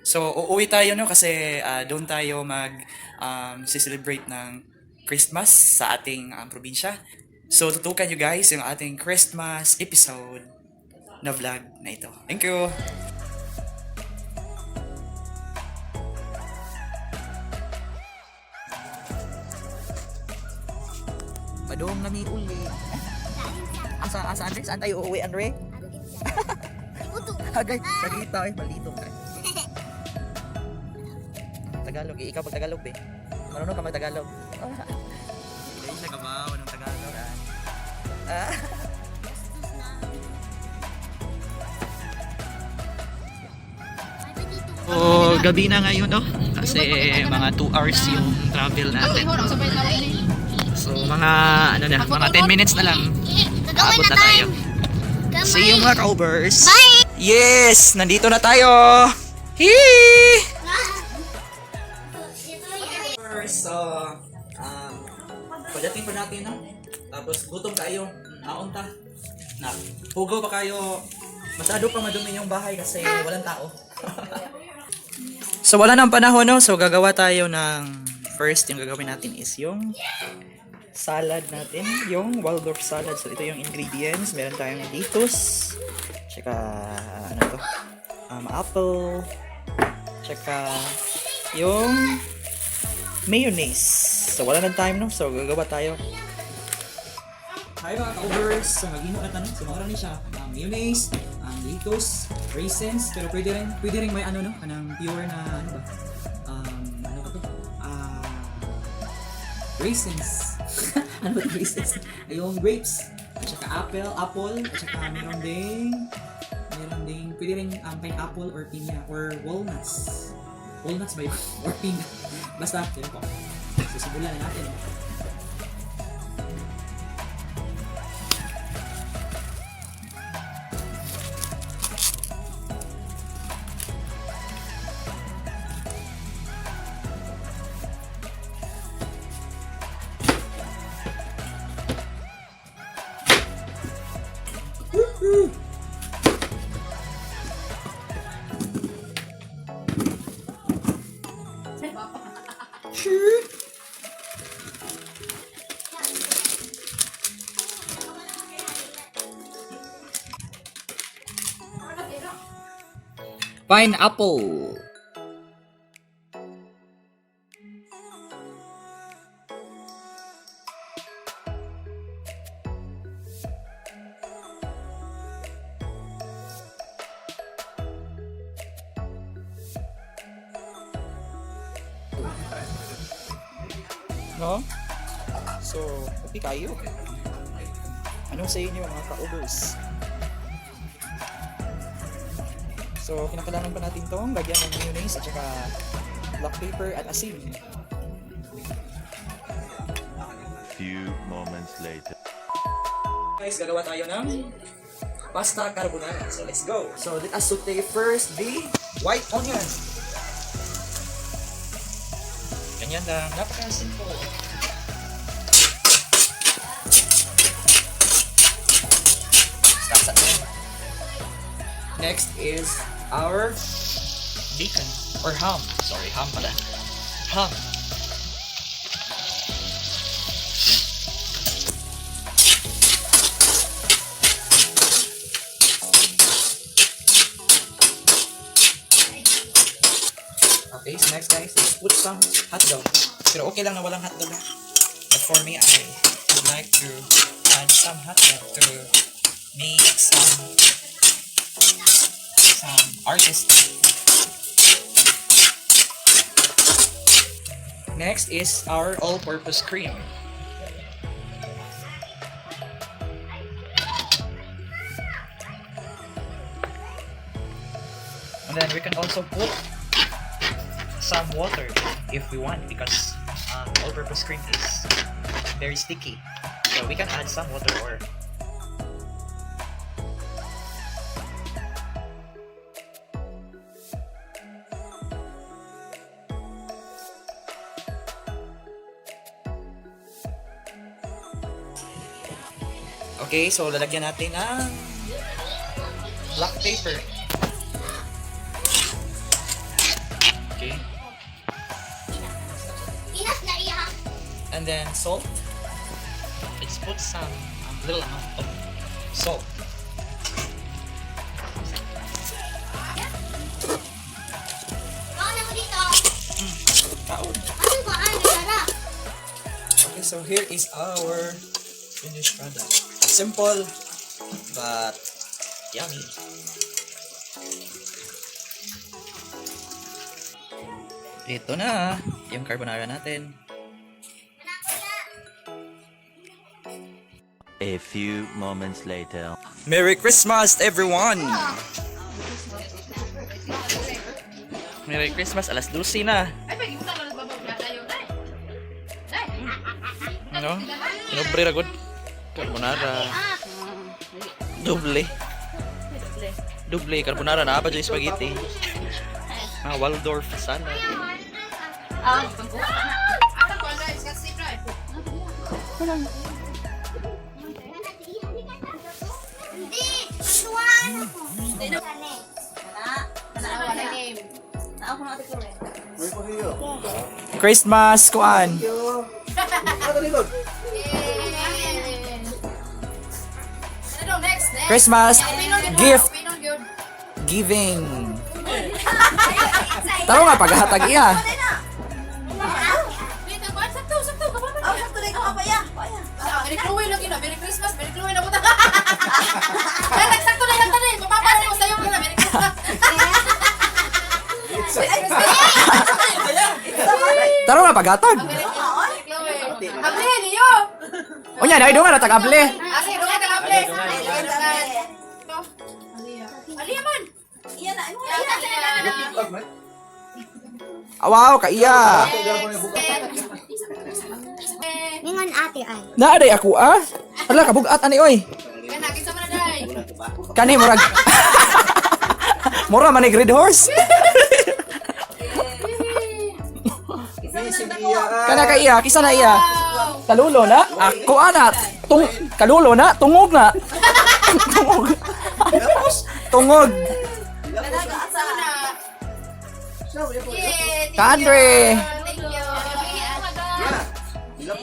So, uuwi tayo, no, kasi doon tayo mag celebrate ng Christmas sa ating probinsya. So, tutukan nyo guys yung ating Christmas episode na vlog na ito. Thank you! Padong na mi uli. Asa, asa, Andre? Saan tayo uuwi, Andre? Agay, sagita eh, balito ka. Tagalog, eh. Ikaw pag Tagalog, be. Marunong ka mag-Tagalog. Hindi siya kabaw ng Tagalog. Ah. Ah. So, gabi na ngayon, no? Kasi mga 2 hours yung travel natin. So, mga, ano na, mga 10 minutes na lang. Aabot na tayo. See you, mga ka-Ubers! Bye! Yes! Nandito na tayo! Hee! So, pagdating pa natin, no? Tapos gutom kayo, naon ta. Na, hugaw pa kayo. Masyado pa madumi yung bahay kasi walang tao. So wala nang panahon, no? So gagawa tayo ng first yung gagawin natin is yung salad natin, yung Waldorf salad. So ito yung ingredients. Meron tayong lettuce, tsaka ano to? Apple, tsaka yung mayonnaise. So wala nang time, no? So gagawa tayo. Hi mga ka-Ubers! So maghimo na tanong. So maura ni siya. Ang mayonnaise, ang lettuce, raisins, pero pwede rin may ano, no, kanang pure na ano ba? Ano ba to? Ah, raisins. Ano ba 'to, raisins? Yung grapes, at saka apple, at saka meron ding pwede rin pineapple or pinya or walnuts. Walnuts ba yun? Or pinya. Basta, yun po. So, simulan na natin. Pineapple. No? So, okay kayo. Anong sa inyo mga ka-Ubers? So, kinakailangan pa natin tong lagyan ng mayonnaise at saka black pepper at asin. Few moments later. Guys, gagawa tayo ng pasta carbonara. So, let's go! So, let us saute first the white onion. Ganyan lang. Napaka-simple. Stop sa. Next is our bacon or ham. Sorry, ham pala. Ham. Okay, so next guys, let's put some hot dog. Pero okay lang na walang hotdog ha. But for me, I would like to add some hot dog to make some artist. Next is our all-purpose cream. And then we can also put some water if we want because all-purpose cream is very sticky. So we can add some water or. Okay, so lalagyan natin ng black paper. Okay. Inas na iya. And then salt. Let's put some little amount of salt. Baka na mo dito. Ano ba? Ano tara? Okay, so here is our finished product. Simple, but yummy. Ito na, yung carbonara natin. A few moments later. Merry Christmas, everyone! Merry Christmas, alas 12 na. Ay, pag ibutang na babaw na tayo. Ay. Ay. No? Sinobre ra gud. Carbonara. Doble. Doble carbonara na pa spaghetti. Ah, Waldorf salad. Ah, pangkuha na. Akan ko guys, kasi try. Hindi. Tuwaan ako. Wala. Wala name. Christmas kuan. Ano next? Next. Christmas Open on gift Open on good. giving. Taro nga paghatag iya. Wait, ang kuan sakto, sakto kapapa. Oh, sakto rin kapapa ya. Merry Chloe lagi na. Merry Christmas, Merry Chloe na buta. Ay, sakto na lang tani. Kapapa sa sayo na Merry Christmas. Taro nga paghatag. Merry Chloe. Able niyo. Unya na nga na tag-able. Ase, dungan tag able. Aliya man. Iya na. Iya na. Wow, kaiya. Mingon ate ay. Naaday ako ah. Ala kabugat ani oy. Kana kinsa man na day. Kani murag Mura man ni Red Horse. Kana ka iya, kisa na iya. Kalulo na, ako ana. Tung kalulo na, tungog na. Tungog. Tungog. Yeah, thank Ka Andre. you. Thank you.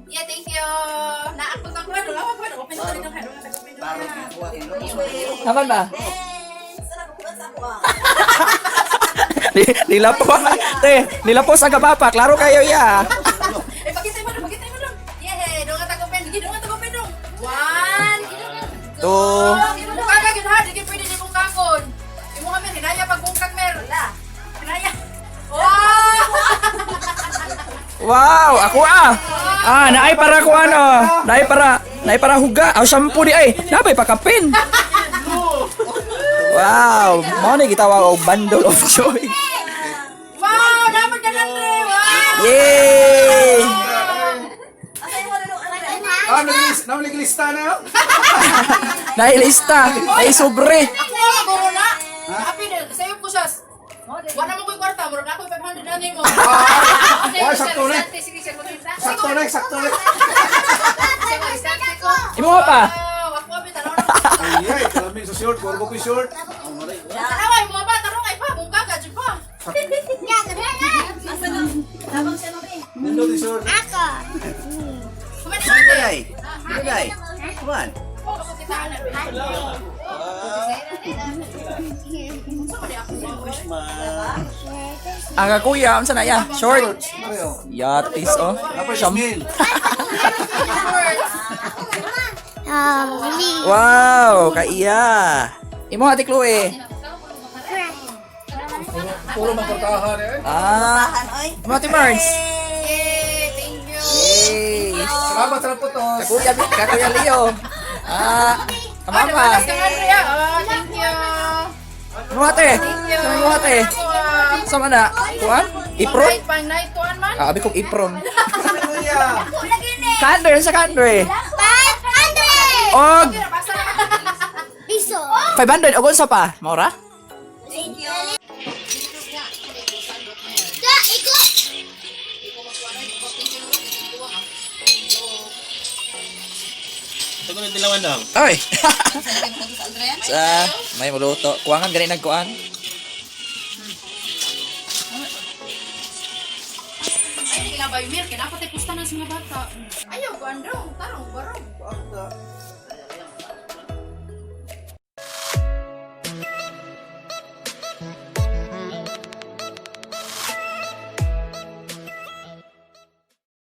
Yeah, thank you. Naakot ang kuwan, wala pa kuwan. Open ko rin ang hadong sa open. Naman ba? Nilapos. Te, nilapos ang kabapa. Klaro kayo iya. Eh, pakita mo dong, pakita mo dong. Yeah, dong ta open. Sige, dong ta open dong. One, Two. Bungkaga gyud ha, di gyud pwede ni bungkagon. Imo nga mer hinaya pag bungkag mer. Wala. Hinaya. Wow! Wow, ako ah. Ah, naay para ko ano. Naay para huga. Aw shampoo di ay. Nabay pakapin. Wow, mao ni gitawag og bundle of joy. Wow, dapat ka na tre. Wow! Yay! Ah, naglista na? Nailista, ay sobre. Ako nga guro na. Happy na sayo ko siya. Wala mo ko'y kwarta, murag na ako'y 500 na nimo. Why, sakto na. Sakto na, sakto na. Imo pa. Wow, ako abi tanaw na. Ay, ay, kami sa short, gorbo ko yung short. Tanaw ay mo ba tarong ay pa bungka ka jud pa. Nandun yung short. Ako. Kuman Day. Day. Come on. Ako kita ana. Ang kuya, unsa na ya? Short. Mario. Yatis oh. Dapat Shampoo. smell. Me. Wow, kaiya. Imo Ate Chloe. Puro magportahan eh. Ah. Imo Ate Marns. Yay, thank you. Yay. Salamat sa putos. Kakuya, Kakuya Leo. Ah, kamama. Kang Andrea, oh, thank you. Imo ate. Imo ate. Sama na. Kuan? Ipron? Night pang night kuan man. Ah, abi kong ipron. Kuya. Kandre, sa kandre. 500! Og Basta na. Piso. 500 og unsa pa? Maura? Da, iko. Ay. Sa may muluto. Kuangan gani nagkuan. Ay, hindi kailangan ba yung milk? Kaya dapat ay pusta na sa mga bata. Ayaw, kuan daw. Tarong, barong.